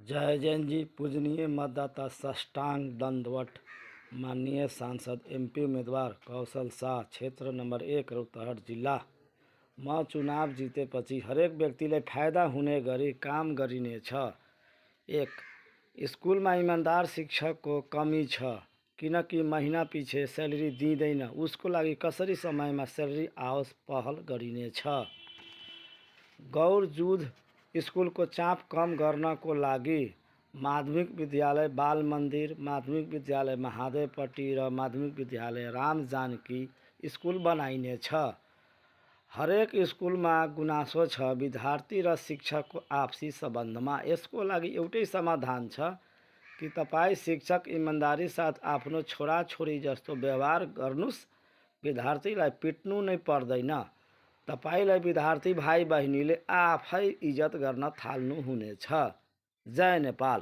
जय जैन जी। पूजनीय मतदाता साष्टांग दंडवत। माननीय सांसद एमपी उम्मीदवार कौशल शाह, क्षेत्र नंबर 1 रौतहट जिल्ला में चुनाव जीतेपछि हरेक व्यक्तिलाई फायदा हुने गरी काम गरिनेछ। 1. स्कुलमा इमान्दार शिक्षकको कमी छ, किनकि महिना पछि स्यालेरी दिँदैन। उसको लागि कसरी समयमा स्यालेरी आओस् पहल गरिनेछ। गौर जुध स्कुलको चाप कम गर्नको लागि माध्यमिक विद्यालय बाल मन्दिर, माध्यमिक विद्यालय महादेवपट्टी र माध्यमिक विद्यालय राम जानकी स्कुल बनाइनेछ। हरेक स्कुलमा गुनासो छ विद्यार्थी र शिक्षकको आपसी सम्बन्धमा। यसको लागि एउटै समाधान छ कि तपाईँ शिक्षक इमान्दारी साथ आफ्नो छोराछोरी जस्तो व्यवहार गर्नुस्। विद्यार्थीलाई पिट्नु नै पर्दैन। तपाईलाई विद्यार्थी भाइ बहिनीले आफै इज्जत गर्न थाल्नु हुनेछ। जय नेपाल।